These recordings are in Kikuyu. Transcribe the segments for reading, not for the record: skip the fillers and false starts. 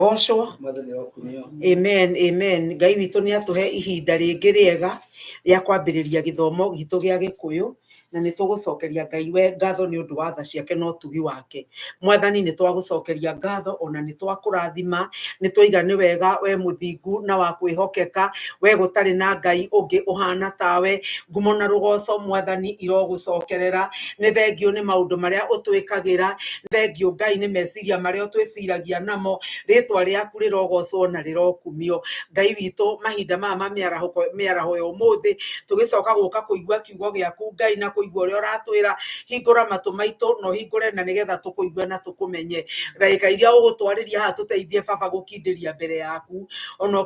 Gocwo. Mwathani arokumio. Amen, amen. Ngai witũ nĩ atũhe ihinda rĩngĩ rĩega rĩa kwambĩrĩria gĩthomo gitũ gĩa Gĩkũyũ na nĩ tũgũcokeria Ngai we ngatho nĩ ũndũ wa tha ciake na ũtugi wake. Mwathani nĩ twagũcokeria ngatho ona nĩ twakũrathima, nĩ twaiga nĩ wega we mũthingu na wa kwĩhokeka, we gũtarĩ na Ngai ũngĩ ũhana tawe. Ngumo na rũgoco Mwathani irogũcokerera. Nĩ thengiũ nĩ maũndũ marĩa ũtwĩkagĩra, nĩ thengiũ Ngai nĩ meciria marĩa ũtwĩciragia namo, rĩtwa rĩaku rĩrogocwo na rĩrokumio. Ngai witũ mahinda maya ma mĩaraho ya ũmũthĩ, tũgĩcoka gũka kũigua kiugo gĩaku Ngai na kũigua ũrĩa ũratwĩra, hingũra matũ maitũ na ũhingũre na nĩgetha tũkũigue na tũkũmenye. Ndagĩka iria ũgũtwarĩria haha tũteithie baba gũkindĩria mbere yaku. Ona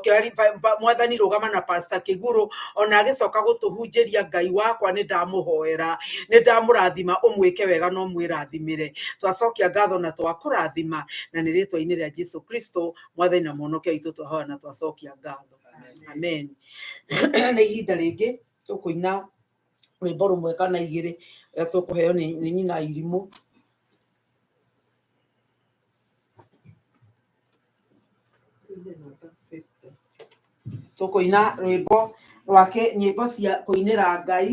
Mwathani rũgama na Pastor Kĩgurũ ona agĩcoka gũtũhunjĩria Ngai wakwa nĩ ndamũhoera, nĩ ndamũrathima ũmwĩke wega na ũmwĩrathimĩre. Twacokia ngatho na twakũrathima na nĩ rĩtwa-inĩ rĩa Jesu Kristo Mwathani na Mũhonokia witũ twahoya na twacokia ngatho. Amen. Nĩ ihinda rĩngĩ tũkũina rwĩmbo rũmwe kana igĩrĩ rũrĩa tũkũheo nĩ nyina irimũ. Tũkũina rwĩmbo rwake nyĩmbo cia kũinĩra Ngai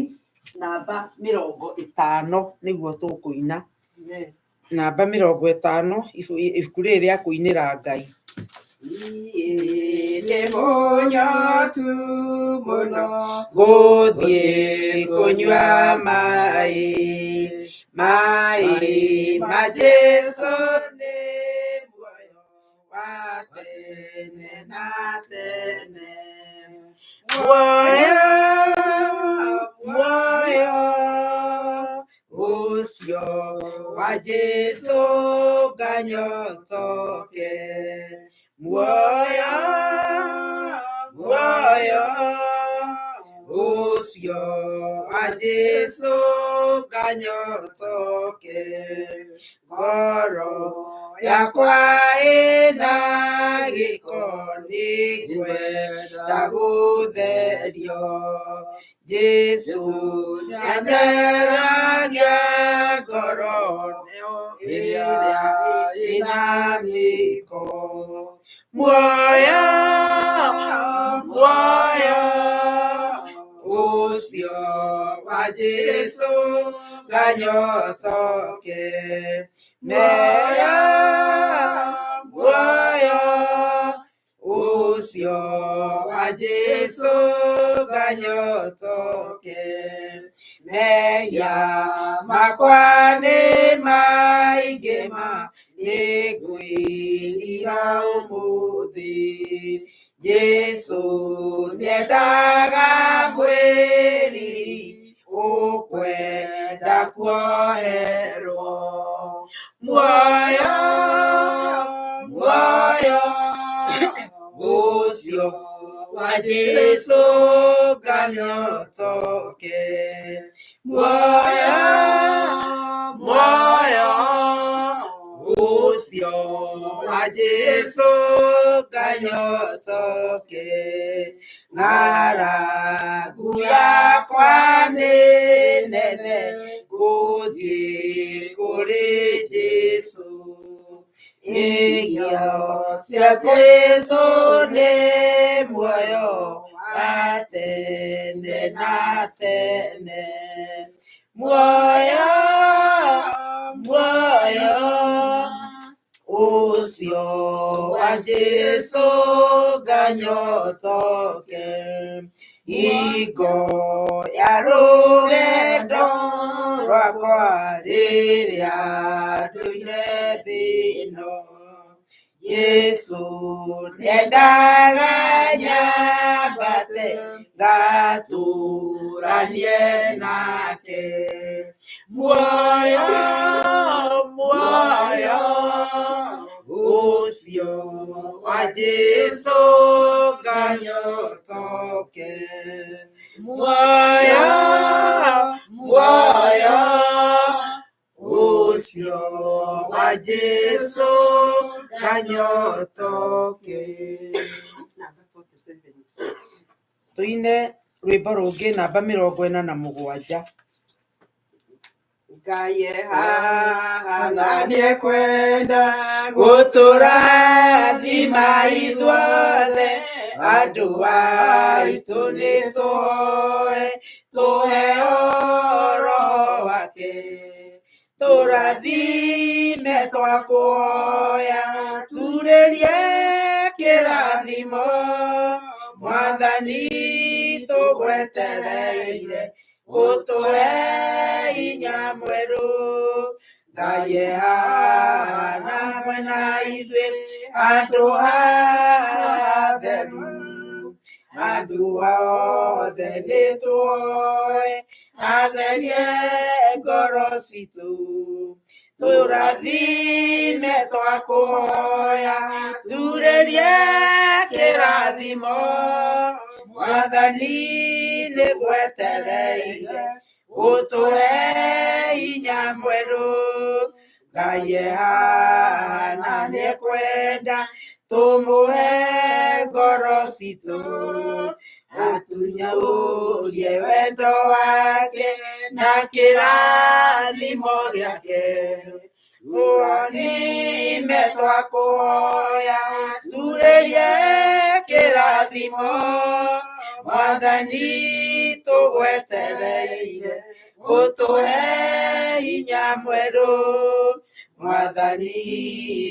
namba 50 nĩguo tũkũina. Namba 50 ibuku rĩrĩ rĩa kũinĩra Ngai. Niĩ ndĩ mũnyotu mũno gũthiĩ kũnyua maĩ, maĩ ma Jesũ nĩ muoyo wa tene na tene. Muoyo, muoyo ũcio wa Jesũ nganyotoke. Muoyo, muoyo ũcio wa Jesũ nganyotoke. Ngoro yakwa ĩna gĩko nĩngwenda gũtherio. Jesũ nĩatheragia ngoro ĩrĩa ĩna gĩko. Muoyo, muoyo ũcio wa Jesũ nganyotoke. Muoyo, muoyo ũcio wa Jesũ nganyotoke. Mehia makwa nĩ maingĩ ma nĩngwĩrira ũmũthĩ. Jesũ nĩendaga mwĩriri ũkwenda kuoherwo. Muoyo, muoyo ũcio wa Jesũ nganyotoke. Muoyo, muoyo ũcio wa Jesũ nganyotoke. Ng'aragu yakwa nĩ nene gũthiĩ kũrĩ Jesũ. Irio cia Jesũ nĩ muoyo wa tene na tene. Muoyo, muoyo ũcio wa Jesũ nganyotoke. Hingo ya rũgendo rwakwa rĩrĩa ndũire thĩ ĩno. Jesũ nĩendaga nyambate ngatũranie nake. Muoyo, muoyo ũcio wa Jesũ nganyotoke. Muoyo, muoyo ũcio wa Jesũ nganyotoke. Tũine rwĩmbo rũngĩ namba 47. Ngai haha na nĩekwenda gũtũrathima ithuothe andũ aitũ nĩtũhoe tũheo roho wake tũrathime twakũhoya turĩrie kĩrathimo mwathani tũgwetereire ũtũhe hinya mwerũ Ngai e haha na hamwe na ithuĩ handũ hatheru andũ othe nĩtũhoe atherie ngoro citũ tũrathime twakũhoya turĩrie kĩrathimo mwathani nĩgwetereire ũtũhe hinya mwerũ Ngai e haha na nĩekwenda tũmũhe ngoro citũ atunyaurie wendo wake na kĩrathimo gĩake tũrathime twakũhoya turĩrie kĩrathimo mwathani tũgwetereire ũtũhe hinya mwerũ mwathani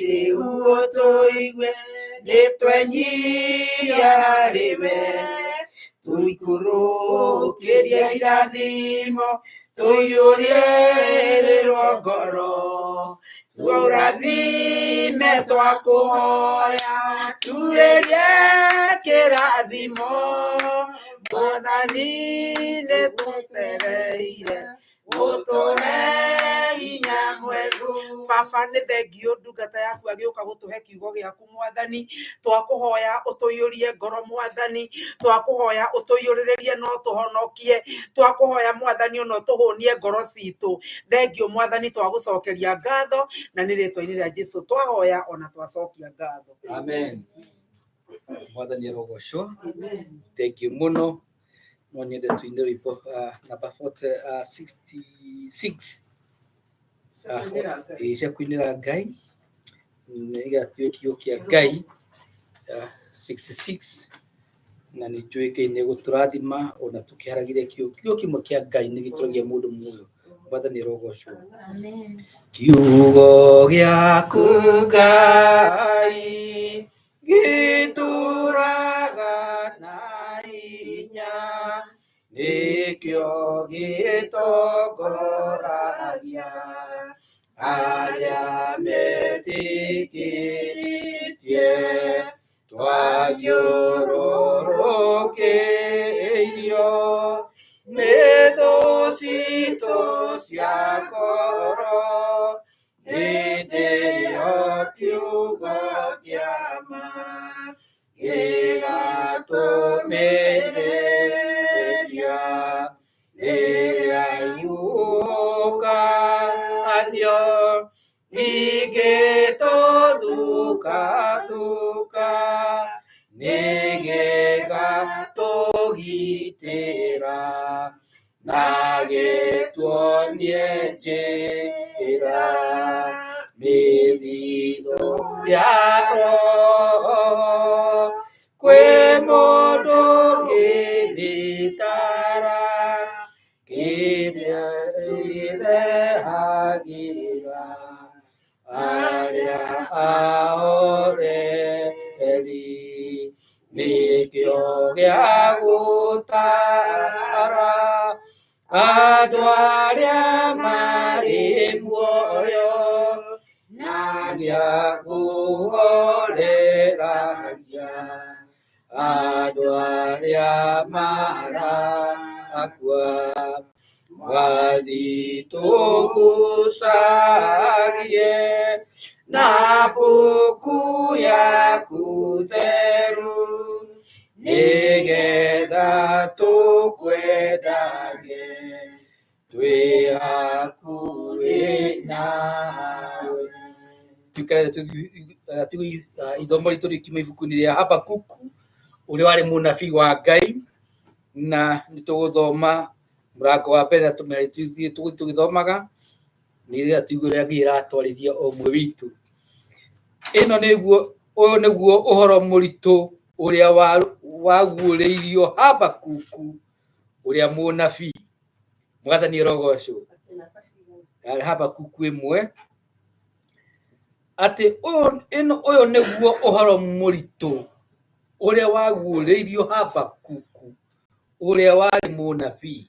rĩu ũtũigue nĩtwenyihia harĩ we tũikũrũkĩrie irathimo tũiyũrĩrĩrwo ngoro tũrathime twakũhoya turĩrie kĩrathimo mwathani nĩtũtereire ũtũhe hinya mwerũ baba nĩ thengiũ ndungata yaku agĩũka gũtũhe kiugo gĩaku mwathani twakũhoya ũtũiyũrie ngoro mwathani twakũhoya ũtũiyũrĩrĩrie no tũhonokie twakũhoya mwathani ona ũtũhũnie ngoro citũ thengiũ mwathani twagũcokeria ngatho na nĩ rĩtwa-inĩ rĩa Jesu twahoya ona twacokia ngatho. Amen. Mwathani arogocwo. Thank you muno. No nyende tuine rwĩmbo number 40, 66 cia kũinĩra Ngai nĩgetha tuĩ kiugo kĩa Ngai 66 na nĩ njũĩ Ngai nĩ egũtũrathima ona tũkĩharagĩria kiugo kiugo kĩmwe kĩa Ngai nĩ gĩtũragia mũndũ muoyo. Mwathani arogocwo. Kiugo gĩaku Ngai gĩtũraga na hinya nĩkĩo gĩtongoragia arĩa metĩkĩtie twathiũrũrũkĩirio nĩ thũ citũ cia ngoro hĩndĩ ĩyo kiugo kĩa ma gĩgatũmĩrĩria rĩrĩa ihuhũkanio ingĩtũthukathuka nĩgĩgatũgitĩra na gĩtuonie njĩra mĩthithũ ya roho kwĩ mũndũ ũngĩmĩtara kĩrĩa ĩrehagĩra arĩa ahoreri nĩkĩo gĩa gũtara andũ arĩa marĩ muoyo na gĩa kũhoreragia andũ arĩa marakua Mwathi tũgucagie na mbuku yaku theru nĩgetha tũkwendage twĩ hakuhĩ nawe. Tuikare ithomo ritũ rĩkiuma ibuku-inĩ rĩa Habakuku ũrĩa warĩ mũnabii wa Ngai na nĩ tũgũthoma mũrango wa mbere na tũmĩhari tũthiĩ tũgĩthomaga Nĩgetha tũigue ũrĩa Ngai aratwarĩria o ũmwe witũ. Ĩno nĩguo ũyũ nĩguo ũhoro mũritũ ũrĩa waguũrĩirio Habakuku ũrĩa mũnabii. Mwathani arogocwo. Habakuku 1 atĩ ũyũ nĩguo ũhoro mũritũ ũrĩa waguũrĩirio Habakuku ũrĩa warĩ mũnabii.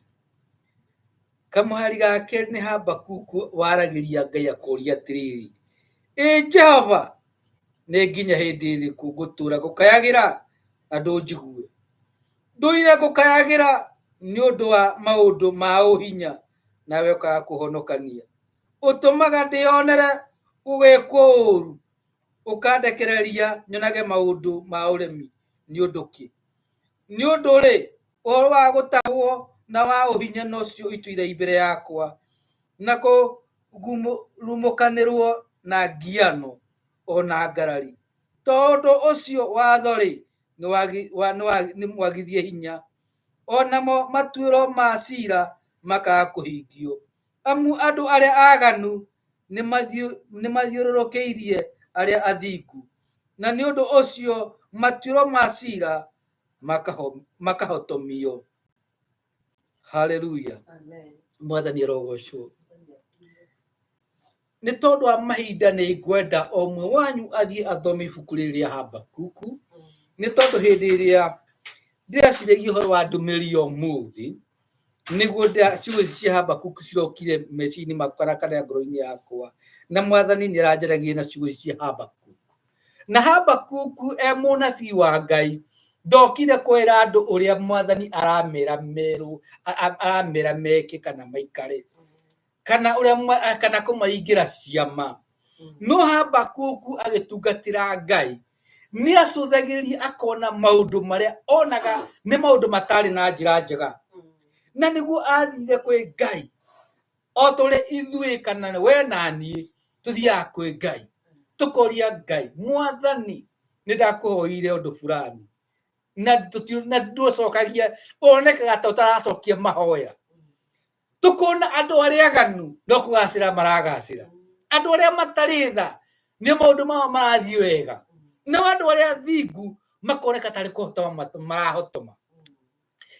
Kamũhari ga kerĩ nĩ Habakuku waragĩria Ngai akoria atĩrĩrĩ, ĩ Jehova, nĩ nginya hĩndĩ ĩrĩkũ ngũtũũra ngũkayagĩra na ndũnjigue? Ndũire ngũkayagĩra nĩ ũndũ wa maũndũ ma ũhinya, nawe ũkaga kũhonokania. Ũtũmaga ndĩonere gũgĩkwo ũũru, ũkandekereria nyonage maũndũ ma ũremi nĩ ũndũ kĩ? Nĩ ũndũ-rĩ, ũhoro wa gũtahwo na wa ũhinya nocio itũire mbere yakwa, na kũrumũkanĩrwo na ngiano o na ngarari. Tondũ ũcio watho-rĩ, nĩ mwagithie hinya, o namo matuĩro ma cira makaga kũhingio. Amu andũ arĩa aaganu nĩmathiũrũrũkĩirie arĩa athingu, na nĩ ũndũ ũcio matuĩro ma cira makahotomio. Haleluya. Mwathani arogocwo. Nĩ tondũ wa mahinda nĩ ngwenda o ũmwe wanyu athiĩ athome ibuku rĩrĩ rĩa Habakuku, nĩ tondũ hĩndĩ ĩrĩa ndĩreciragia ũhoro wa ndũmĩrĩri ya ũmũthĩ, nĩguo ciugo ici cia Habakuku cirokire meciria-inĩ makwa na kana ngoro-inĩ yakwa, na Mwathani nĩ aranjaragia na ciugo ici cia Habakuku. Na Habakuku e mũnabii wa Ngai, ndokire kwĩra andũ ũrĩa Mwathani aramera merwo, aramera meke kana maikare, kana ũrĩa kana kũmaringĩra ciama. No Habakuku agĩtungatĩra Ngai, nĩ acũthagĩrĩria akona maũndũ marĩa onaga nĩ maũndũ matarĩ na njĩra njega. Na nĩguo athire kwĩ Ngai, o ta ũrĩa ithuĩ kana we na niĩ tũthiaga kwĩ Ngai, tũkoria Ngai, Mwathani nĩ ndakũhoire ũndũ fulani, na ndũcokagia, wonekaga ta ũtaracokia mahoya. Tũkona andũ arĩa aganu no kũgacĩra maragacĩra, andũ arĩa matarĩ tha nĩ maũndũ mao marathiĩ wega, nao andũ arĩa athingu makoneka tarĩ kũhotoma marahotoma.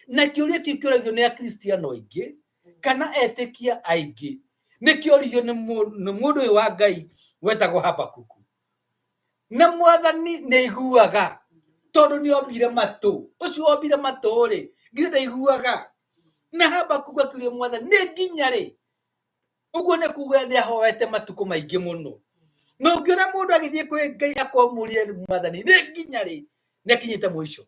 Na kĩũria kĩu kĩũragio nĩ Akristiano aingĩ kana etĩkia aingĩ, nĩ kĩũrigio nĩ mũndũ ũyũ wa Ngai wetagwo Habakuku. Na Mwathani nĩ aiguaga, tondũ nĩ ombire matũ. Ũcio wombire matũ rĩ, githĩ ndaiguaga? Na Habakuku akĩũria Mwathani, nĩ nginya rĩ? Ũguo nĩ kuga nĩ ahoete matukũ maingĩ mũno. Na ũngĩona mũndũ agĩthiĩ kwĩ Ngai akamũria Mwathani, nĩ nginya rĩ? Nĩ akinyĩte mũico.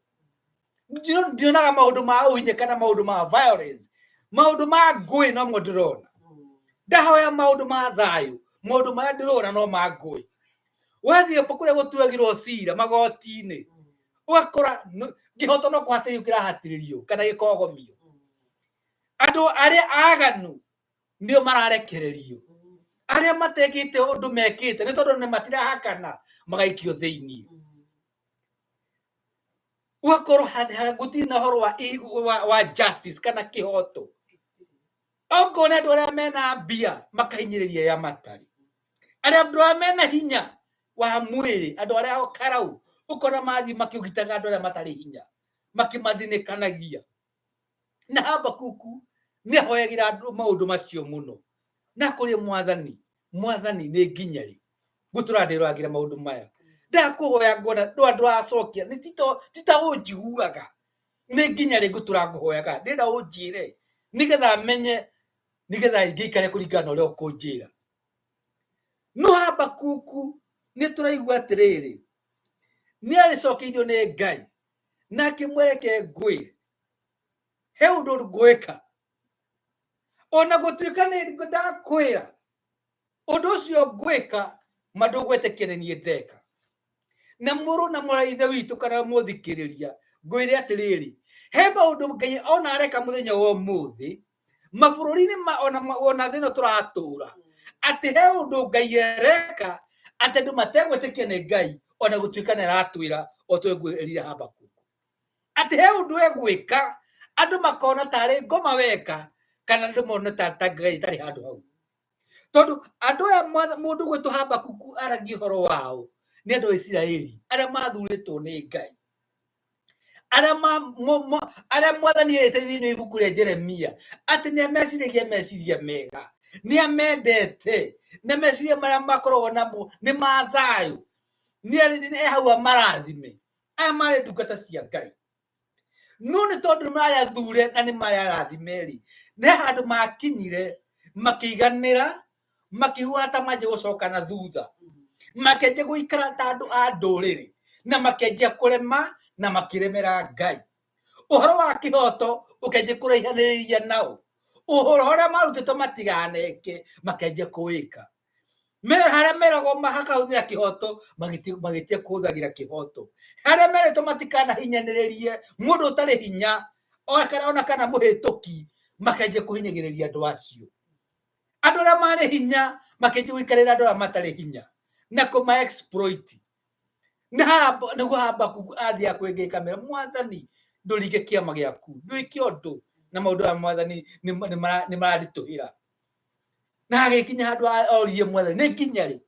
Ndionaga maũndũ ma ũhinya kana maũndũ ma violence, maũndũ ma ngũĩ nomo ndĩrona. Ndahoya maũndũ ma thayũ, maũndũ marĩa ndĩrona no ma ngũĩ. Wathiĩ kũrĩa gũtuagĩrwo cira magoti-inĩ, ũgakora kĩhoto no kũhatĩrĩrio kĩrahatĩrĩrio kana gĩkogomio. Andũ arĩa aganu nĩo mararekererio, arĩa matekĩte ũndũ mekĩte nĩ tondũ nĩ matirahakana magaikio thĩinĩ. Ũgakorwo gũtirĩ na ũhoro wa justice kana kĩhoto. Okorwo nĩ andũ arĩa mena mbia makahinyĩrĩria arĩa matarĩ, arĩa andũ arĩa mena hinya wa mwĩrĩ, andũ arĩa karau, ũkona mathiĩ makĩũgitaga andũ arĩa matarĩ hinya, makĩmathinĩkanagia. Na Habakuku nĩ ahoyagĩra andũ maũndũ macio mũno, na kũrĩ Mwathani, Mwathani nĩ nginya rĩ ngũtũra ndĩroragĩra maũndũ maya? Ndakũhoya ngona ndũra ndũracokia, nĩ ti ta ũnjiguaga. Nĩ nginya rĩ ngũtũra ngũhoyaga? Ndĩrenda ũnjĩre nĩgetha menye, nĩgetha ngĩikare kũringana na ũrĩa ũkũnjĩra. No Habakuku nĩ tũraigua atĩrĩrĩ, nĩ arĩcokeirio nĩ Ngai na akĩmwĩra, reke ngwĩre, he ũndũ ngwĩka, ona gũtuĩka nĩ ndakwĩra ũndũ ũcio ngwĩka, ma ndũgwĩtĩkia nĩ niĩ ndeka. Na mũrũ na mwarĩ ithe witũ kana mũthikĩrĩria, ngwĩre atĩrĩrĩ, he maũndũ Ngai ona areka mũthenya wa ũmũthĩ mabũrũri-inĩ ma ona thĩ ĩno tũratũra, atĩ he ũndũ Ngai areka atĩ andũ mategwĩtĩkia nĩ Ngai, ona gũtuĩka nĩ aratwĩra o twĩngwĩrire Habakuku atĩ he ũndũ egwĩka andũ makona tarĩ ngoma weka, kana andũ mone ta Ngai tarĩ handũ hau. Tondũ andũ aya mũndũ gwĩtwo Habakuku aragia ũhoro wao nĩ andũ a Isiraeli arĩa mathurĩtwo nĩ Ngai, arĩa arĩa mwathani erĩte thĩinĩ wa ibuku rĩa Jeremia atĩ nĩ ameciragia meciria mega, nĩ amendete, na meciria marĩa makoragwo namo nĩ ma thayũ, nĩ hau amarathime. Aya marĩ ndungata cia Ngai, no nĩ tondũ nĩ marĩ athure na nĩ marĩ arathime rĩ, nĩ handũ makinyire makĩiganĩra, makĩhuana ta manjia gũcoka na thutha, makĩanjia gũikara ta andũ a ndũrĩrĩ, na makĩanjia kũrema na makĩremera Ngai. Ũhoro wa kĩhoto ũkĩanjia kũraihanĩrĩria nao, ũhoro ũrĩa marutĩtwo matiganeke makĩanjia kũwĩka. Harĩa meragwo makahũthĩra kĩhoto magĩtia kũhũthagĩra kĩhoto, harĩa merĩtwo matikanahinyanĩrĩrie mũndũ ũtarĩ hinya ona kana mũhĩtũki, makĩanjia kũhinyagĩrĩria andũ acio. Andũ arĩa marĩ hinya makĩanjia gũikarĩra andũ arĩa matarĩ hinya na kũma exploit. Nĩguo Habakuku athiaga kwĩ Ngai akamwĩra, mwathani ndũringe kĩama gĩaku, ndwĩke ũndũ, na maũndũ maya mwathani nĩ maranditũhĩra. Na agĩkinya handũ oririe mwathani, nĩ nginya rĩ?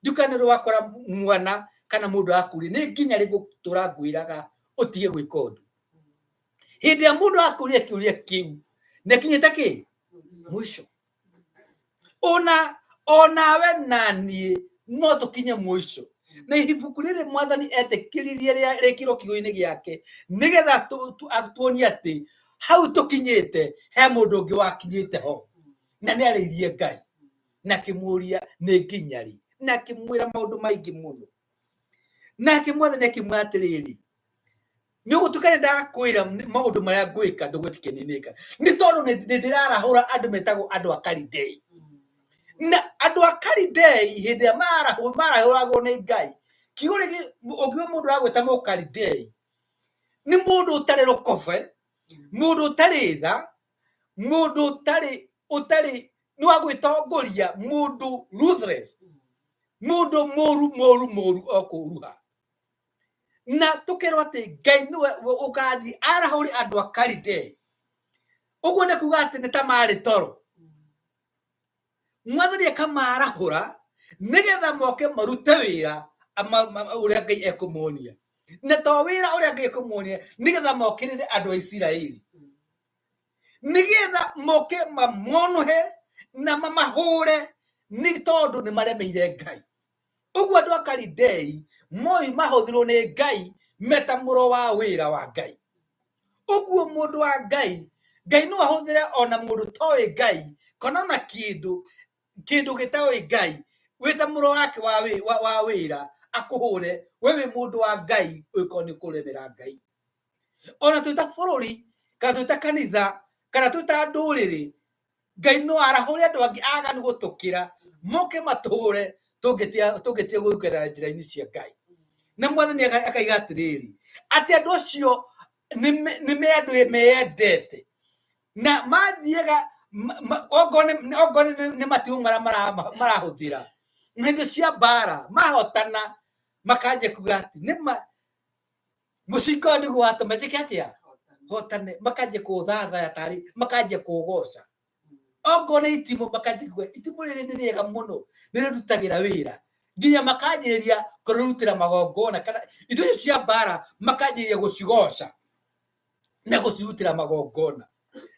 Ndukane wakora mwana kana mũndũ akũria, nĩ nginya rĩ ngũtũra ngwĩraga ũtige gwĩka ũndũ? Hĩndĩ ĩrĩa mũndũ akũria kĩũria kĩu, nĩ akinyĩte kĩ? Mũico. Onawe na niĩ no tũkinye mũico. Na ibuku rĩrĩ mwathani etĩkĩririe rĩkĩrwo kiugo-inĩ gĩake nĩgetha tuonie atĩ hau tũkinyĩte he mũndũ ũngĩ wakinyĩte ho, na nĩ arĩirie Ngai na akĩmũria nĩ nginya rĩ, na akĩmwĩra maũndũ maingĩ mũno. Nake mwathani akĩmwĩra atĩrĩrĩ, nĩ ũgũtuĩka nĩ ndakwĩra maũndũ marĩa ngwĩka, ndũgwĩtĩkia nĩ nĩka, nĩ tondũ nĩ ndĩrarahũra andũ metagwo andũ a Kalidei. Na andũ a Kalidei hĩndĩ ĩrĩa marahũragwo nĩ Ngai, kiugo rĩngĩ ũngiuga mũndũ aragwĩta mũkalidei nĩ mũndũ ũtarĩ rũkobe, mũndũ ũtarĩ tha, mũndũ ũtarĩ nĩ wa gwĩtongoria, mũndũ ruthless, mũndũ mũru mũru mũru o kũruha. Na tũkerwo atĩ Ngai nĩwe ũgathiĩ arahũre andũ a Kalidei. Ũguo nĩ kuga atĩ nĩ ta marĩ toro. Mwathani akamarahũra nĩgetha moke marute wĩra ũrĩa Ngai ekũmonia. Na to wĩra ũrĩa Ngai ekũmonia, nĩgetha mokĩrĩre andũ a Isiraeli. Nĩgetha moke mamonũhe na mamahũre nĩ tondũ nĩ maremeire Ngai. Ũguo andũ a Kalidei moi mahũthirwo nĩ Ngai meta mũro wa wĩra wa Ngai. Ũguo mũndũ wa Ngai, Ngai no ahũthĩre ona mũndũ toĩ Ngai kana ona kĩndũ gĩtoĩ Ngai wĩta mũro wake wa wĩra akũhũre we wĩ mũndũ wa Ngai ũngĩkorwo nĩ ũkũremera Ngai. Ona twĩ ta bũrũri kana twĩ ta kanitha kana twĩ ta ndũrĩrĩ, Ngai no arahũre andũ angĩ aganu gũtũkĩra moke matũhũre tũngĩtia gũikara njĩra-inĩ cia Ngai. Na mwathani akaiga atĩrĩrĩ, atĩ andũ acio nĩ me andũ meyendete na mathiaga okorwo nĩ matimũ marĩa marahũthĩra na indo cia mbara, mahotana makanjia kuga atĩ nĩ ma mũcinga ũyũ nĩguo watũma njĩke atĩa, hotane, makanjia kũũthathaya tarĩ makanjia kũũgoca. Okorwo nĩ itimũ makanjia kuga itimũ rĩrĩ nĩ rĩega mũno, nĩ rĩrutagĩra wĩra, nginya makanjĩrĩria kũrĩrutĩra magongona kana indo icio cia mbara makanjĩrĩria gũcigoca na gũcirutĩra magongona.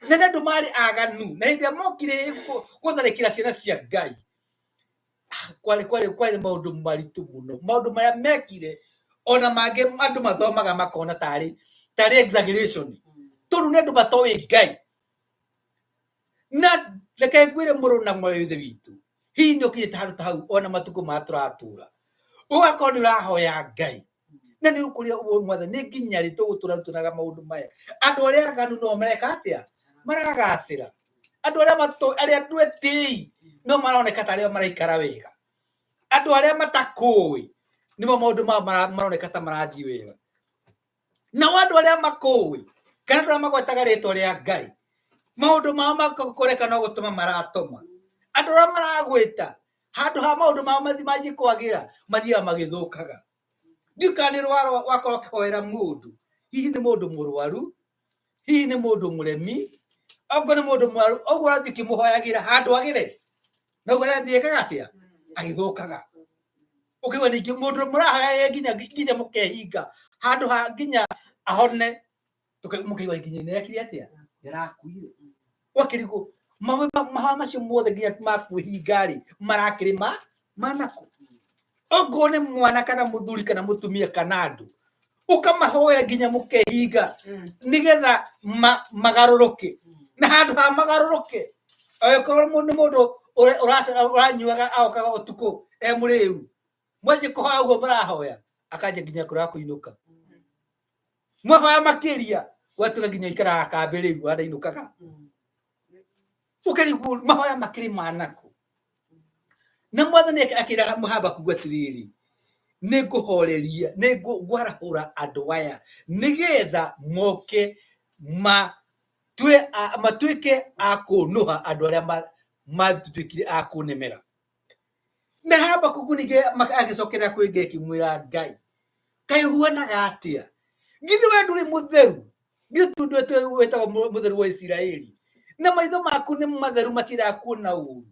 Na nĩ andũ marĩ aganu, na hĩndĩ ĩrĩa mokire gũtharĩkĩra ciana cia Ngai, kwarĩ maũndũ maritũ mũno, maũndũ marĩa mekire ona mangĩ andũ mathomaga makona tarĩ exaggeration, tondũ nĩ andũ matoĩ Ngai. Na reke ngwĩre mũrũ na mwarĩ wa Ithe witũ, hihi nĩ ũkinyĩte handũ ta hau ona matukũ maya tũratũra, ũgakorwo nĩ ũrahoya Ngai na nĩ ũkũria ũguo mwathani, nĩ nginya rĩ tũgũtũra tuonaga maũndũ maya? Andũ arĩa aganu no mareka atĩa? Maragacĩra. Andũ arĩa arĩa andũ etĩi no maroneka ta arĩa maraikara wega. Andũ arĩa matakũĩ nĩmo maũndũ mao maroneka ta marathiĩ wega. Nao andũ arĩa makũĩ kana andũ arĩa magwetaga rĩtwa rĩa Ngai, maũndũ mao makũreka no gũtũma maratũma. Andũ arĩa maragwĩta handũ ha maũndũ mao manjie kwagĩra, mathiaga magĩthũkaga. Ndiũĩ kana nĩ wakorwo ũkĩhoera mũndũ, hihi nĩ mũndũ mũrwaru, hihi nĩ mũndũ mũremi, okorwo nĩ mũndũ mũrwaru, ũguo ũrathiĩ ũkĩmũhoyagĩra handũ agĩre, Noguo arathiĩ ekaga atĩa? Agĩthũkaga. Ũkaigua ningĩ mũndũ mũrahoya nginya nginya mũkehinga handũ ha nginya ahone, mũkaigua nginya nĩ ekire atĩa? Nĩ arakuire. Ũgakĩrigwo mahoya macio mothe nginya ma kwĩhinga rĩ, marakĩrĩ ma manakũ? Okorwo nĩ mwana kana mũthuri kana mũtumia kana andũ, ũkamahoera nginya mũkehinga nĩgetha magarũrũke. Na handũ ha magarũrũke, angĩkorwo nĩ mũndũ ũranyuaga agokaga ũtukũ e mũrĩu, mwanjia kũhoya ũguo mũrahoya, akanjia nginya kũrega kũinũka. Mwahoya makĩria, gwatuĩka nginya aikaraga kambĩ rĩu ndainũkaga. Ũkarigwo mahoya makĩrĩ manakũ. Na mwathani akĩra Habakuku atĩrĩrĩ, nĩ ngũhoreria, nĩ ngwarahũra andũ aya nĩgetha moke matuĩke a kũnũha andũ arĩa matuĩkire a kũnemera. Na Habakuku ningĩ agĩcokerera kwĩ Ngai akĩmwĩra, Ngai, kaĩ ũhuanaga atĩa? Githĩ we ndũrĩ mũtheru? Githĩ tu ndũĩ wĩtagwo mũtheru wa Isiraeli? Na maitho maku nĩ matheru matiendaga kuona ũru.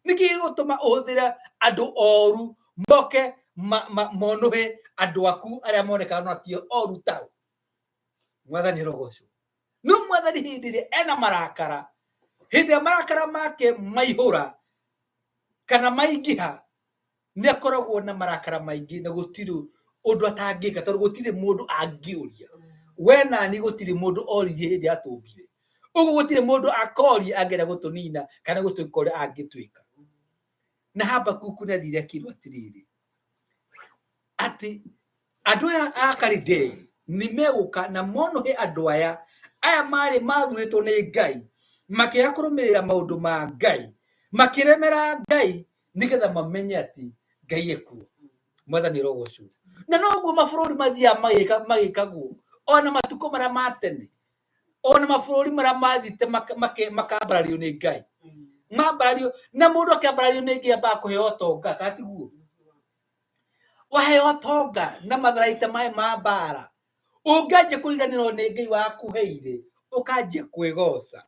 Nĩkĩ gĩgũtũma ũhũthĩre andũ oru moke monũhe andũ aku arĩa monekaga no ti oru tao? Mwathani arogocwo. No mwathani hĩndĩ ĩrĩa ena marakara, hĩndĩ ĩrĩa marakara make maihũra kana maingĩha, nĩ akoragwo na marakara maingĩ na gũtirĩ ũndũ atangĩka, tondũ gũtirĩ mũndũ angĩũria. We nani gũtirĩ mũndũ oririe hĩndĩ atũmbire. Ũguo gũtirĩ mũndũ akoria angĩenda gũtũnina kana gũtwĩka ũrĩa angĩtwĩka. Na Habakuku nĩ athire akĩrwo atĩrĩrĩ, atĩ andũ aya a Kalidei nĩ megũka na monũhe andũ aya, aya marĩ mathurĩtwo nĩ Ngai, makĩaga kũrũmĩrĩra maũndũ ma Ngai, makĩremera Ngai nĩgetha mamenye atĩ Ngai ekuo. Mwathani arogocwo. Na noguo mabũrũri mathiaga magĩkagwo ona matukũ marĩa ma tene, ona mabũrũri marĩa mathiĩte makambarario nĩ Ngai, mambarario na mũndũ akĩambarario nĩ Ngai ambaga kũheo ũtonga, kana tiguo? Waheo ũtonga na matharaita maya ma mbara, ũngĩanjia kũriganĩrwo nĩ Ngai wakũheire, ũkanjia kwĩgoca,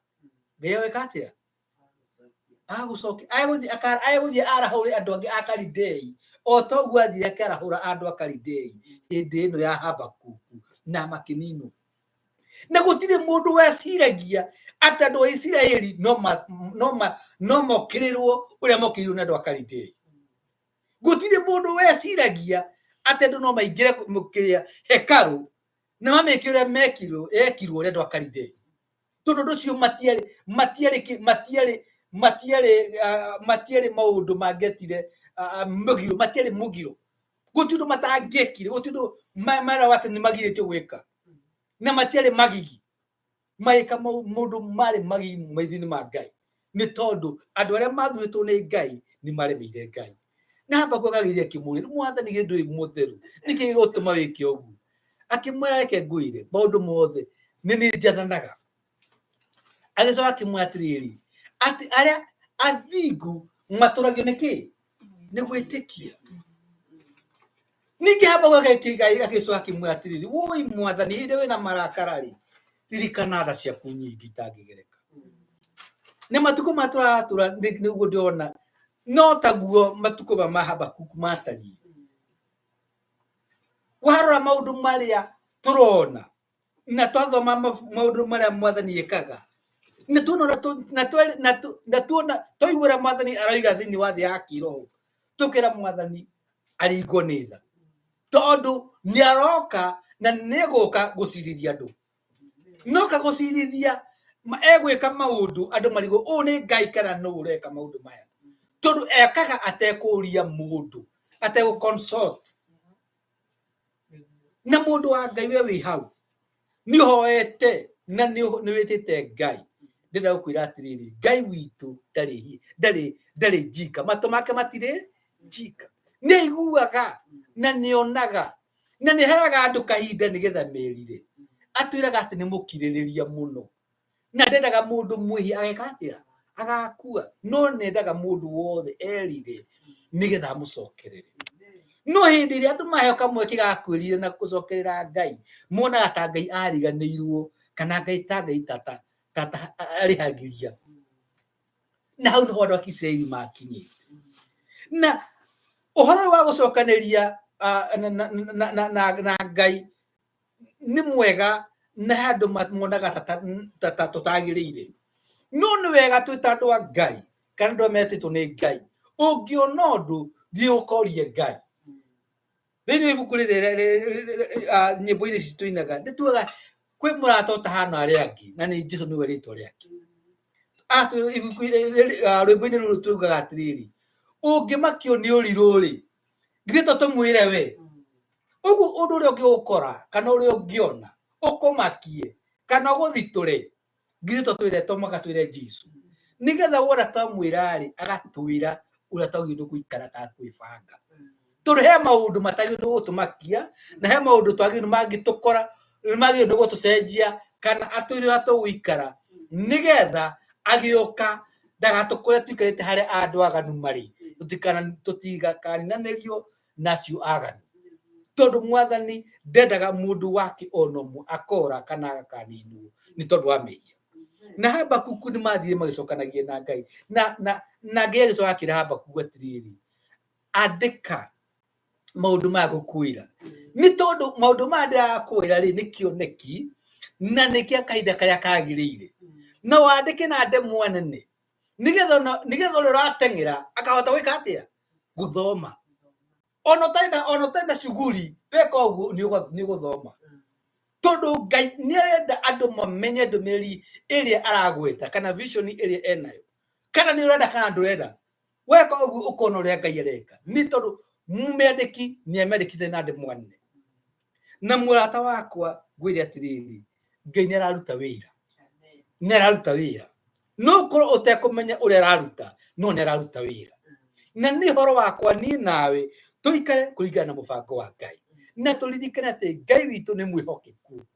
Ngai agwĩka atĩa? Agũcokia, agũthiĩ arahũre andũ angĩ a Kalidei, o ta ũguo athire akĩarahũra andũ a Kalidei hĩndĩ ĩno ya Habakuku na makĩninwo. Na gũtirĩ mũndũ weciragia atĩ andũ a Isiraeli no mokĩrĩrwo ũrĩa mokĩrĩirwo nĩ andũ a Kalidei. Gũtirĩ mũndũ weciragia atĩ andũ no maingĩre kĩrĩa hekarũ na mamĩke ũrĩa mekirwo ekirwo ũrĩa andũ a Kalidei. Tondũ ũndũ ũcio matiarĩ matiarĩ matiarĩ matiarĩ matiarĩ maũndũ mangĩetire mũgiro, matiarĩ mũgiro. Gũtirĩ ũndũ matangĩekire, gũtirĩ ũndũ marauga atĩ nĩ magirĩtio gwĩka. Na matiarĩ magigi. Magĩka maũndũ marĩ magigi maitho-inĩ ma Ngai. Nĩ tondũ andũ arĩa mathurĩtwo nĩ Ngai nĩ maremeire Ngai. Na Habakuku akagĩria akĩmũũria, Mwathani githĩ ndũrĩ mũtheru? Nĩkĩ gĩgũtũma wĩke ũguo? Akĩmwĩra, reke ngwĩre maũndũ mothe nĩ niĩ njathanaga. Agĩcoka akĩmwĩra atĩrĩrĩ, atĩ arĩa athingu matũragio nĩ kĩ? Nĩ gwĩtĩkia. Ningĩ Habakuku agĩcoka akĩmwĩra atĩrĩrĩ, woi Mwathani, hĩndĩ ĩrĩa wĩna marakara rĩ, ririkana tha ciaku nyingĩ itangĩgereka. Na matukũ maya tũratũra nĩguo ndĩrona no taguo matukũ maya ma Habakuku matariĩ. Warora maũndũ marĩa tũrona na twathoma maũndũ marĩa Mwathani ekaga, na tuona ũrĩa na na na tuona twaigua ũrĩa Mwathani aroiga thĩinĩ wa thĩ ya kĩroho, tũkera Mwathani aringwo nĩ tha, tondũ nĩ aroka na nĩ egũka gũcirithia andũ. Noka gũcirithia egwĩka maũndũ andũ marigwo ũũ nĩ Ngai kana nũ ũreka maũndũ maya, tondũ ekaga atekũria mũndũ, ategũ consult na mũndũ wa Ngai. We wĩ hau nĩ ũhoete na nĩ wĩtĩte Ngai, ndĩrenda gũkwĩra atĩrĩrĩ, Ngai witũ ndarĩ ndarĩ ndarĩ njinga, matũ make matirĩ njinga, nĩ aiguaga na nĩ onaga na nĩ aheaga andũ kahinda nĩgetha merire. Atwĩraga atĩ nĩ mũkirĩrĩria mũno na ndendaga mũndũ mwĩhia ageka atĩa? Agakua. No nendaga mũndũ wothe erire nĩgetha amũcokerere. No hĩndĩ ĩrĩa andũ maheo kamweke ga kwĩrira na gũcokerera Ngai, monaga ta Ngai ariganĩirwo kana Ngai ta Ngai tata tata arĩhagĩria. Na hau nĩho andũ a Isiraeli makinyĩte. Na ũhoro ũyũ wa gũcokanĩria na Ngai nĩ mwega, na he andũ monaga ta tũtagĩrĩire, no nĩ wega twĩ ta andũ a Ngai kana andũ arĩa metĩtwo nĩ Ngai. Ũngĩona ũndũ, thiĩ ũkorie Ngai. Thĩinĩ wa ibuku rĩrĩ nyĩmbo-inĩ ici tũinaga, nĩ tugaga kwĩ mũrata ũtahana arĩa angĩ, na nĩ Jesũ nĩwe rĩtwa rĩake. Ibuku rwĩmbo-inĩ rũrũ tugaga atĩrĩrĩ, ũngĩmakio nĩ ũrirũ rĩ, githĩ to tũmwĩre we? Ũguo ũndũ ũrĩa ũngĩgũkora kana ũrĩa ũngĩona ũkũmakie kana ũgũthitũre, githĩ to twĩre, to mũhaka twĩre Jesũ, nĩgetha wona twamwĩra rĩ, agatwĩra ũrĩa twagĩrĩirwo gũikara kana kwĩbanga, tondũ he maũndũ matagĩrĩirwo gũtũmakia na he maũndũ twagĩrĩirwo mangĩtũkora nĩ magĩrĩirwo gũtũcenjia kana atwĩre ũrĩa tũgũikara, nĩgetha agĩũka ndagatũkore tũikarĩte harĩa andũ aganu marĩ, tũtigakaninanĩrio na acio aganu, tondũ Mwathani ndendaga mũndũ wake ona ũmwe akora kana agakaninwo nĩ tondũ wa mehia. Na Habakuku nĩ mathire magĩcokanagia na Ngai, na Ngai agĩcoka akĩra Habakuku atĩrĩrĩ, andĩka maũndũ maya ngũkwĩra, nĩ tondũ maũndũ maya ndĩrakwĩra rĩ, nĩ kĩoneki na nĩ kĩa kahinda karĩa kagĩrĩire, na wandĩke na ndemwa nene, nĩgetha ũrĩa ũrateng'era akahota gwĩka atĩa? Gũthoma. Ona ũtarĩ na cuguri, weka ũguo nĩ ũgũthoma, tondũ Ngai nĩ arenda andũ mamenye ndũmĩrĩri ĩrĩa aragweta kana vision ĩrĩa enayo, kana nĩ ũrenda kana ndũrenda. Weka ũguo ũkona ũrĩa Ngai areka, nĩ tondũ mĩandĩki nĩ amĩandĩkĩte na ndemwa nene. Na mũrata wakwa, ngwĩre atĩrĩrĩ, Ngai nĩ araruta wĩra, nĩ araruta wĩra. No ũkorwo ũtekũmenya ũrĩa araruta, no nĩ araruta wĩra. Na nĩ ũhoro wakwa niĩ nawe tũikare kũringana na mũbango wa Ngai, na tũririkane atĩ Ngai witũ nĩ mwĩhokeku,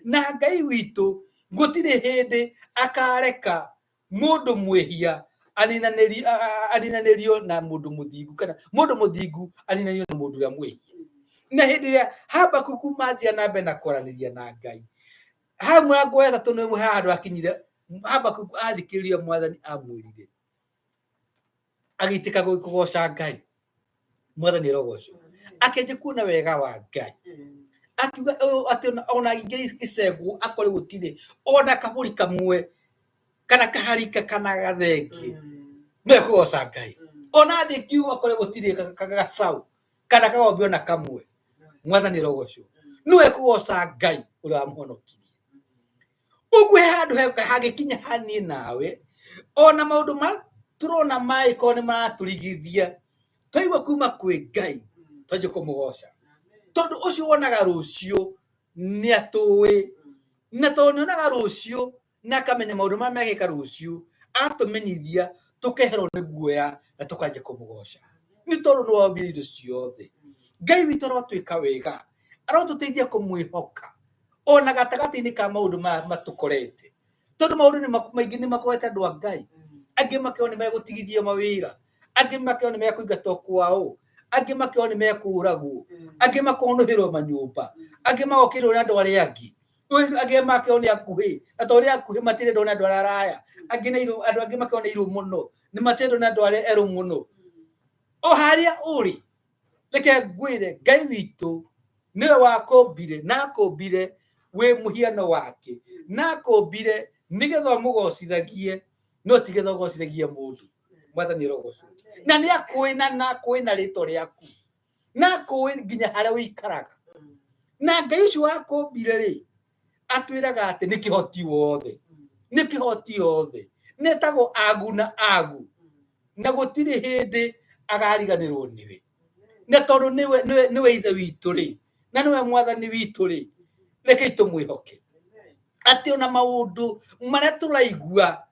na Ngai witũ gũtirĩ hĩndĩ akareka mũndũ mwĩhia aninanĩrio na mũndũ mũthingu, kana mũndũ mũthingu aninanĩrio na mũndũ ũrĩa mwĩhia. Na hĩndĩ ĩrĩa Habakuku mathia na mbere na kwaranĩria na Ngai, hau mũrango wa ĩtatũ nĩ he handũ akinyire. Habakuku athikĩrĩria Mwathani amwĩrire, agĩitĩka kũgoca Ngai. Mwathani arogocwo. Akĩanjia kuona wega wa Ngai, akiuga ũũ atĩ ona angĩingĩra icegũ akore gũtirĩ ona kabũri kamwe kana kaharika kana gathenge, no ekũgoca Ngai. Ona athiĩ kiugo akore gũtirĩ gacaũ kana kagombe ona kamwe, Mwathani arogocwo, no ekũgoca Ngai ũrĩa wamũhonokirie. Ũguo he handũ hangĩkinya haniĩ nawe, ona maũndũ ma tũrona mangĩkorwo nĩ maratũrigithia, twaigua kuma kwĩ Ngai, twanjie kũmũgoca, tondũ ũcio wonaga rũciũ nĩ atũĩ, na tondũ nĩ onaga rũciũ na akamenya maũndũ marĩa megĩka rũciũ, atũmenyithia tũkeherwo nĩ guoya na tũkanjia kũmũgoca, nĩ tondũ nĩ wombire indo ciothe. Ngai witũ arotwĩka wega, arotũteithia kũmwĩhoka ona gatagatĩ-inĩ ka maũndũ maya matũkorete, tondũ maũndũ nĩ maingĩ nĩ makorete andũ a Ngai. Angĩ makerwo nĩ megũtigithio mawĩra, angĩ makerwo nĩ mekũingatwo kwao, angĩ makerwo nĩ mekũragwo, angĩ makonũhĩrwo manyũmba, angĩ magokĩrĩrwo nĩ andũ arĩa angĩ, angĩ makerwo nĩ akuhĩ, na tondũ nĩ akuhĩ matirendwo nĩ andũ arĩa araya, angĩ nĩ airũ, andũ angĩ makerwo nĩ airũ mũno, nĩ matirendwo nĩ andũ arĩa erũ mũno. O harĩa ũrĩ, reke ngwĩre, Ngai witũ nĩwe wakũmbire, na akũmbire wĩ mũhiano wake, na akũmbire nĩgetha ũmũgocithagie, no ti getha ũgocithagie mũndũ. Mwathani arogocwo. Na nĩ akũĩ, na akũĩ na rĩtwa rĩaku, na akũĩ nginya harĩa ũikaraga. Na Ngai ũcio wakũmbire rĩ, atwĩraga atĩ nĩ kĩhoti wothe, nĩ kĩhoti yothe, nĩetagwo agu na agu, na gũtirĩ hĩndĩ agariganĩrwo nĩwe. Na tondũ nĩwe ithe witũ rĩ, na nĩwe Mwathani witũ rĩ, rekei tũmwĩhoke atĩ ona maũndũ marĩa tũraigua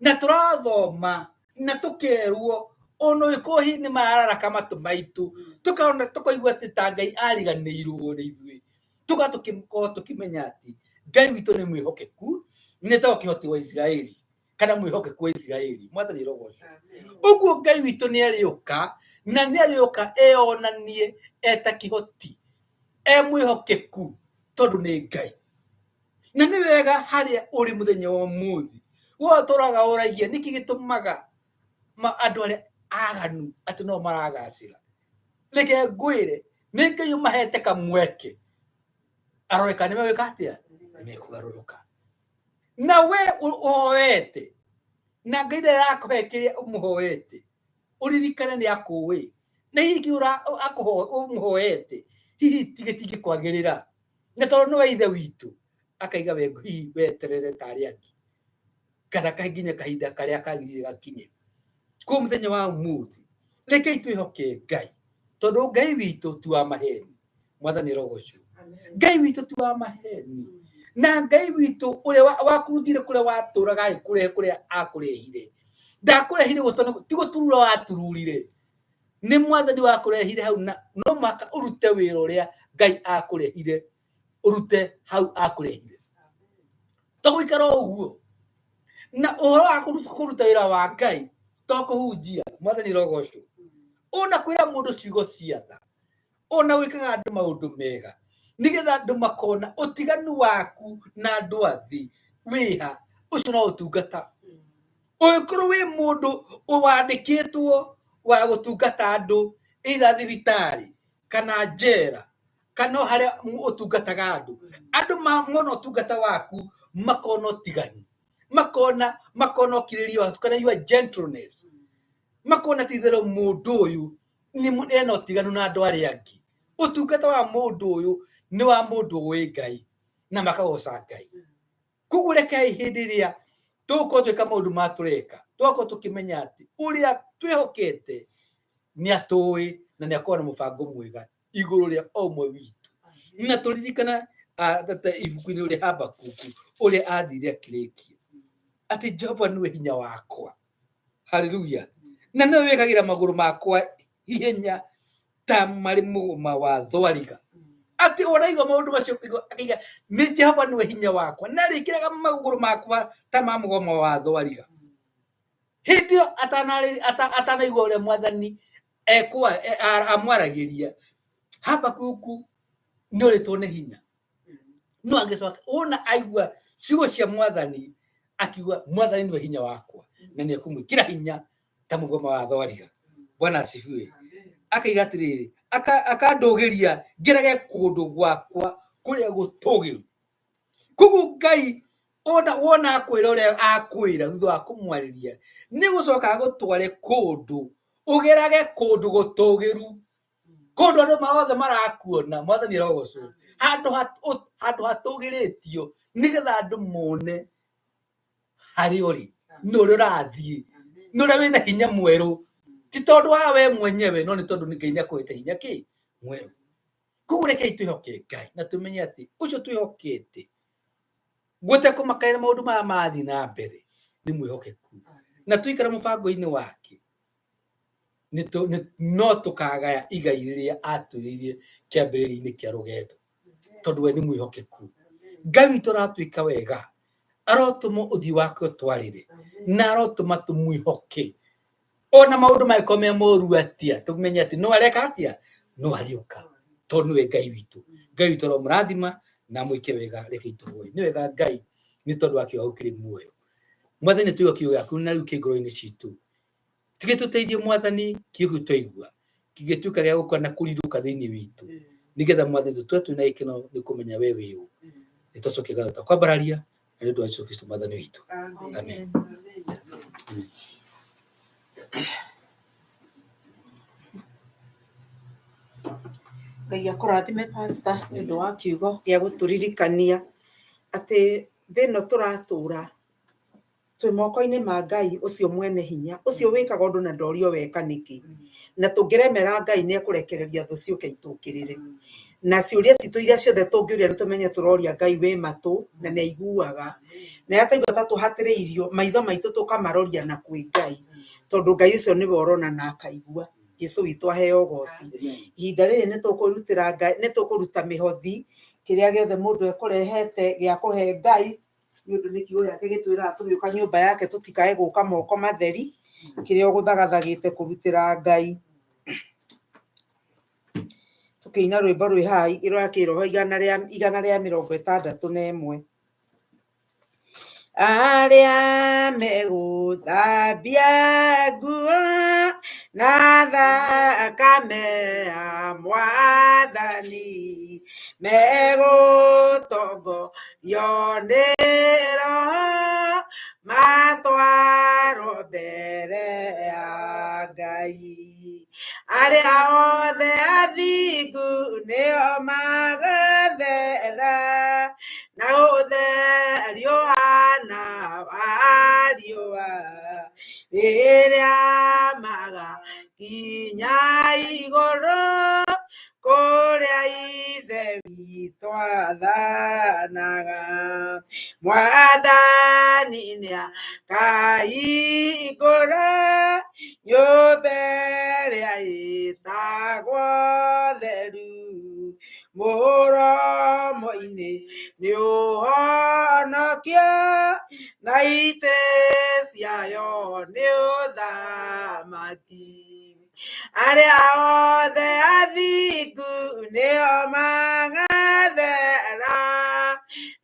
na tũrathoma na tũkerwo, ona ũngĩkorwo hihi nĩ mararaka matũ maitũ, tũkona tũkaigua atĩ ta Ngai ariganĩirwo nĩ ithuĩ, tũga tũkĩkorwo tũkĩmenya atĩ Ngai witũ nĩ mwĩhokeku, nĩ etagwo kĩhoti wa Isiraeli kana mwĩhokeku wa Isiraeli. Mwathani arogocwo. Ũguo Ngai witũ nĩ arĩũka, na nĩ arĩũka eyonanie eta kĩhoti e mwĩhokeku, tondũ nĩ Ngai. Na nĩ wega harĩa ũrĩ mũthenya wa ũmũthĩ, we ũtũraga ũragia nĩkĩ gĩtũmaga Andũ arĩa aganu atĩ no maragacĩra. Reke ngwĩre, nĩ Ngai ũmahete kamweke arore kana nĩ megwĩka atĩa, nĩ mekũgarũrũka. Na we ũhoete na Ngai ndarakũhe kĩrĩa ũmũhoete, ũririkane nĩ akũĩ, na hihi kĩu ũmũhoete hihi gĩtingĩkwagĩrĩra, na tondũ nĩwe ithe witũ akaiga we hihi weterere ta arĩa angĩ, kana nginya kahinda karĩa kagĩrĩire gakinye. Koguo mũthenya wa ũmũthĩ rekei twĩhoke Ngai, tondũ Ngai witũ ti wa maheni. Mwathani arogocwo. Ngai witũ ti wa maheni, na Ngai witũ ũrĩa wakũrutire kũrĩa watũraga agĩkũrehe kũrĩa akũrehire, ndakũrehire ti gũturura watururire, nĩ Mwathani wakũrehire hau, na no mũhaka ũrute wĩra ũrĩa Ngai akũrehire, ũrute hau akũrehire. To gũikara o ũguo. Na ũhoro wa kũruta wĩra wa Ngai to kũhunjia, Mwathani arogocwo, ona kwĩra mũndũ ciugo cia tha, ona gwĩkaga andũ maũndũ mega, nĩgetha andũ makona ũtiganu waku na andũ a thĩ wĩha, ũcio no ũtungata. Ũngĩkorwo wĩ mũndũ wandĩkĩtwo wa gũtungata andũ either thibitarĩ kana njera kana o harĩa ũtungataga andũ, andũ mona ũtungata waku makona ũtiganu, makona ũkirĩrĩria waku kana your gentleness, makona ti itherũ mũndũ ũyũ ena ũtiganu na andũ arĩa angĩ. Ũtungata wa mũndũ ũyũ nĩ wa mũndũ ũĩ Ngai na makagoca Ngai. Koguo rekei hĩndĩ ĩrĩa tũgũkorwo twĩka maũndũ ma tũreka, tũgakorwo tũkĩmenya atĩ ũrĩa twĩhokete nĩ atũĩ na nĩ akoragwo na mũbango mwega igũrũ rĩa o ũmwe witũ. Na tũririkana ibuku-inĩ ũrĩa Habakuku ũrĩa athire akĩrĩkia atĩ Jehova nĩwe hinya wakwa, haleluya, na nĩwe wĩkagĩra magũrũ makwa ihenya ta marĩ mũgũma wa thwariga. Atĩ ũraigua maũndũ macio akaiga nĩ Jehova nĩwe hinya wakwa na arĩkĩraga magũrũ makwa ta ma mũgoma wa thwariga. Hĩndĩ ĩyo atanaigua ũrĩa Mwathani amwaragĩria, Habakuku nĩ orĩtwo nĩ hinya. No agĩcoka wona aigua ciugo cia Mwathani akiuga Mwathani nĩwe hinya wakwa na nĩ ekũmwĩkĩra hinya ta mũgoma wa thwariga. Bwana asifiwe. Akaiga atĩrĩrĩ, akandũgĩria ngerage kũndũ gwakwa kũrĩa gũtũgĩru. Koguo Ngai ona wona akwĩra ũrĩa akwĩra thutha wa kũmwarĩria, nĩ gũcoka agũtware kũndũ ũgerage kũndũ gũtũgĩru, kũndũ andũ othe marakuona. Mwathani arogocwo. Handũ hatũgĩrĩtio nĩgetha andũ mone harĩa ũrĩ na ũrĩa ũrathiĩ na ũrĩa wĩna hinya mwerũ, ti tondũ wa we mwenyewe, no nĩ tondũ Ngai nĩ akũhete hinya kĩ mwerũ. Koguo rekei twĩhoke Ngai na tũmenye atĩ ũcio twĩhokete gũtekũmakania maũndũ maya mathiĩ na mbere nĩ mwĩhokeku, na twaikara mũbango-inĩ wake no tũkagaya igai rĩrĩa atwĩrĩire kĩambĩrĩria-inĩ kĩa rũgendo, tondũ we nĩ mwĩhokeku. Ngai witũ aratwĩka wega, arotũma ũthiũ wake ũtwarĩre na arotũma tũmwĩhoke ona maũndũ mangĩkorwo me moru atĩa, tũmenye atĩ no areka atĩa, no arĩũka, tondũ nĩwe Ngai witũ. Ngai witũ aromũrathima na amwĩke wega. Rekei tũhoe. Nĩ wega Ngai, nĩ tondũ wa kiugo gĩaku kĩrĩ muoyo. Mwathani, tũigua kiugo gĩaku na rĩu kĩ ngoro-inĩ citũ. Tigĩtũteithie Mwathani, kiugo kĩu twaigua kĩngĩtuĩka gĩa gũka na kũrirũka thĩinĩ witũ, nĩgetha Mwathani tũtue twĩna gĩkeno nĩ kũmenya we wĩ ũ. Nĩ twacokia ngatho ta kwambararia na nĩ ũndũ wa Jesũ Kristo Mwathani witũ. Amen. Ngai akũrathime pastor nĩ ũndũ wa kiugo gĩa gũtũririkania atĩ thĩ ĩno tũratũra twĩ moko-inĩ ma Ngai ũcio mwene hinya, ũcio wĩkaga ũndũ na ndorio weka nĩkĩ. Na tũngĩremera Ngai nĩ ekũrekereria thũ ciũke itũkĩrĩre. Na ciũria citũ iria ciothe tũngĩũria nĩ tũmenye tũroria Ngai wĩ matũ na nĩ aiguaga. Na rĩrĩa twaigua ta tũhatĩrĩirio, maitho maitũ tũkamaroria na kwĩ Ngai, tondũ Ngai ũcio nĩwe ũrona na akaigua. Jesu witũ aheo ũgoci. Ihinda rĩrĩ nĩ tũkũrutĩra Ngai, nĩ tũkũruta mĩhothi, kĩrĩa gĩothe mũndũ ekũrehete gĩa kũhe Ngai, nĩ ũndũ nĩ kiugo gĩake gĩtwĩraga tũgĩũka nyũmba yake tũtikae gũka moko matheri, kĩrĩa ũgũthagathagĩte kũrutĩra Ngai. Tũkĩina rwĩmbo rwĩ haha rwa kĩroho 161. Arĩa megũthambia nguo na thakame ya Mwathani, megũtongorio nĩ Roho matwarwo mbere ya Ngai. Arĩa othe athingu nĩo magathera, na ũtheri ũhana wa riũa, rĩrĩa magakinya igũrũ kũrĩa Ithe witũ athanaga. Mwathani nĩakahingũra nyũmba ĩrĩa ĩtagwo theru, mũromo-inĩ nĩ ũhonokio, na itĩ ciayo nĩ ũthamaki. Arĩa othe athingu nĩo magathera,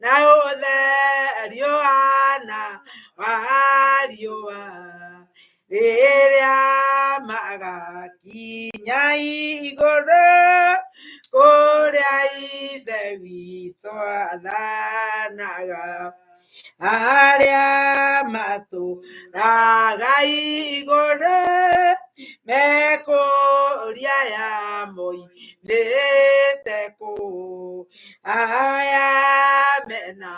na ũtheri ũhana wa riũa, rĩrĩa magakinya igũrũ kũrĩa Ithe witũ athanaga. Arĩa matũũraga igũrũ mekũria ya moimĩte kũ, aya mena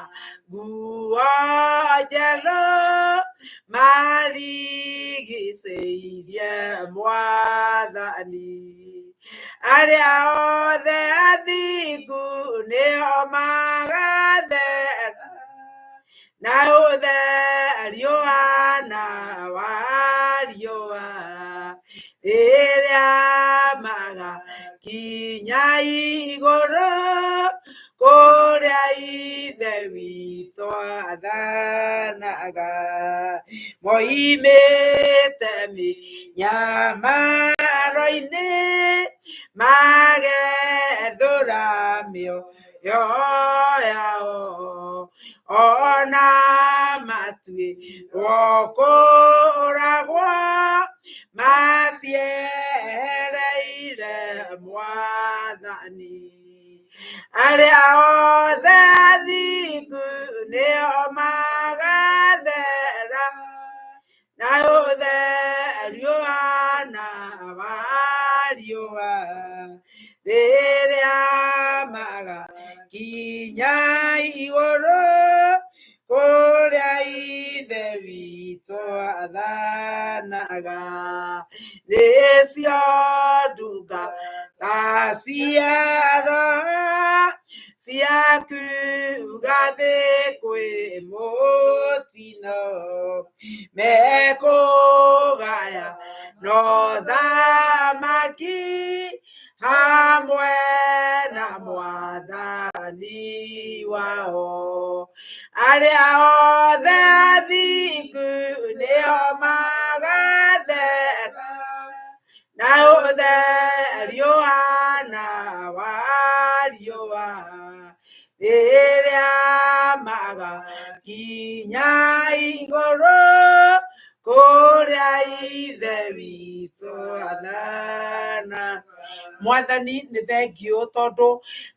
nguo njerũ marigicĩirie Mwathani. Arĩa othe athingu nĩo magathera, na ũtheri ũhana wa riũa, rĩrĩa magakinya igũrũ kũrĩa Ithe witũ athanaga. Moimĩte mĩnyamaro-inĩ magethũra mĩoyo yao, ona matuĩrwo kũũragwo matiehereire Mwathani. Arĩa othe athingu nĩo magathera, na ũtheri ũhana wa riũa, rĩrĩa magakinya igũrũ kũrĩa Ithe witũ athanaga. Nĩcio ndungata cia Roho ciakuga thĩ kwĩ mũtino, mekũgaya na ũthamaki hamwe na Mwathani wao. Arĩa othe athingu nĩo magathera, na ũtheri ũhana wa riũa, rĩrĩa magakinya igũrũ kũrĩa Ithe witũ athana. Mwathani nĩ thengiũ tondũ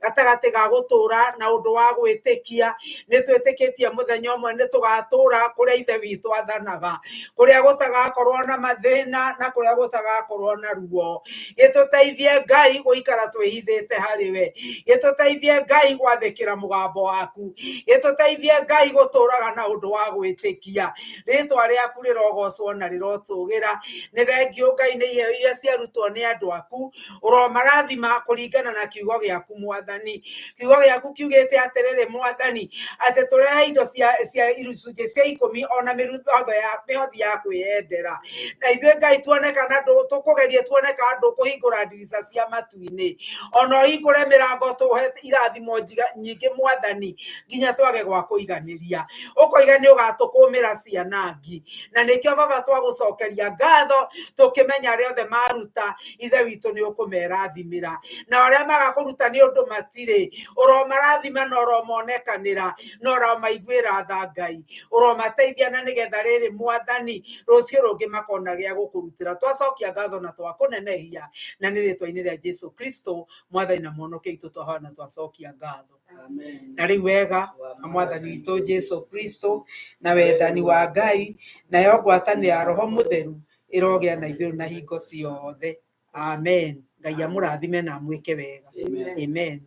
gatagatĩ ga gũtũra na ũndũ wa gwĩtĩkia nĩ twĩtĩkĩtie mũthenya ũmwe nĩ tũgatũra kũrĩa Ithe witũ athanaga, kũrĩa gũtagakorwo na mathĩna na kũrĩa gũtagakorwo na ruo. Gĩtũteithie Ngai gũikara twĩhithĩte harĩ we, gĩtũteithie Ngai gwathĩkĩra mũgambo waku, gĩtũteithie Ngai gũtũraga na ũndũ wa gwĩtĩkia. Rĩtwa rĩaku rĩrogocwo na rĩrotũgĩra. Nĩ thengiũ Ngai nĩ iheo iria ciarutwo nĩ andũ aku, ũromarathima kũringana na kiugo gĩaku Mwathani. Kiugo gĩaku kiugĩte atĩrĩrĩ Mwathani, atĩ tũrehe indo cia icunjĩ cia ikũmi ona mĩhothi ya kwĩyendera, na ithuĩ Ngai tuone kana tũkũgerie tuone kana ndũkũhingũra ndirica cia matu-inĩ, ona ũhingũre mĩrango tũhe irathimo nyingĩ Mwathani, nginya twage gwa kũiganĩria. Ũkoiga nĩ ũgatũkũmĩra ciana ngi, na nĩkĩo baba twagũcokeria ngatho tũkĩmenya arĩa othe maruta Ithe witũ nĩ ũkũmerathima. ũromarathimĩra, na arĩa maga kũruta nĩ ũndũ matirĩ, ũromarathima na ũromonekanĩra na ũromaiguĩra tha Ngai, ũromateithia na nĩgetha rĩrĩ Mwathani rũciũ rũngĩ makona gĩa gũkũrutĩra. Twacokia ngatho na twakũnenehia, na nĩ rĩtwa-inĩ rĩa Jesu Kristo Mwathani na Mwonokia witũ twahoya na twacokia ngatho. Amen. Na rĩu wega wa Mwathani witũ Jesu Kristo na wendani wa Ngai nayo ngwatanĩro ya Roho Mũtheru ĩrogĩa na ithuĩ na hingo ciothe. Amen. Ngai amũrathime na amwĩke wega. Amen. Amen.